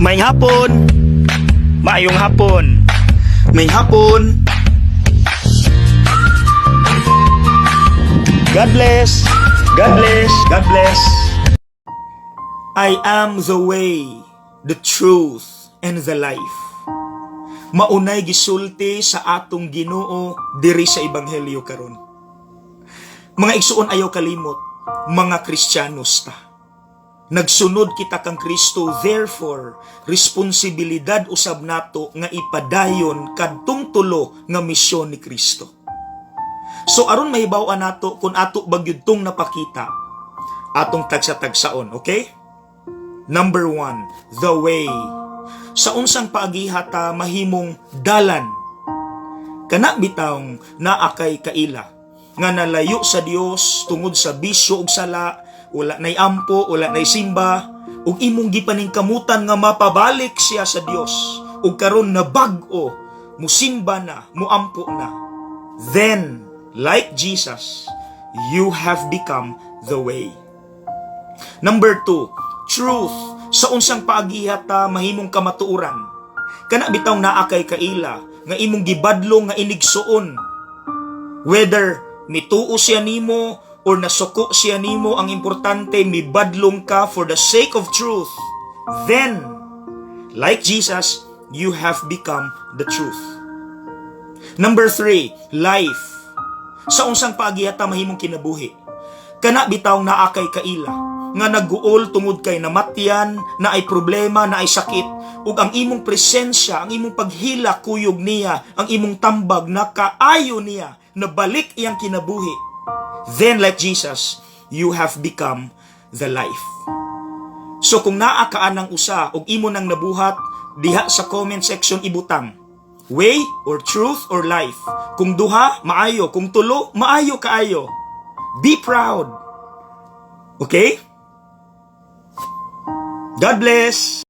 Maayong hapon. Maayong hapon. Maayong hapon. God bless. God bless. God bless. I am the way, the truth, and the life. Maunay gisulti sa atong Ginoo diri sa ebanghelyo karon. Mga igsuon, ayaw kalimot, mga Kristiyanos ta. Nagsunod kita kang Kristo, therefore, responsibilidad usab nato nga ipadayon kadtong tulo nga misyon ni Kristo. So aron mahibaw-an nato kung ato ba gyud tong napakita, atong tagsa-tagsaon, okay? Number one, the way. Sa unsang paagiha ta mahimong dalan? Kana bitawng naa kay kaila nga nalayo sa Dios tungod sa bisyo ug sala, wala nay ampo, wala nay simba, ug imong gipaningkamutan nga mapabalik siya sa Dios ug karon nabag-o, musimba na, muampo na. Then, like Jesus, you have become the way. Number two, truth. Sa unsang paagiha ta mahimong kamatuoran? Kana bitaw naa kay kaila nga imong gibadlong nga inigsuon. Whether mituo siya nimo or nasuko siya nimo, ang importante mibadlong ka for the sake of truth. Then, like Jesus, you have become the truth. Number three, life. Sa unsang paagiha ta mahimong kinabuhi? Kana bitaw naa kay kaila nga nagguol tungod kay namatyan, naay problema, naay sakit, ug ang imong presensya, ang imong paghila kuyog niya, ang imong tambag nakaayo niya, nabalik iyang kinabuhi. Then, like Jesus, you have become the life. So kung naa ka anang usa ug imo nang nabuhat, diha sa comment section ibutang way or truth or life. Kung duha, maayo. Kung tulo, maayo kaayo. Be proud. Okay? God bless.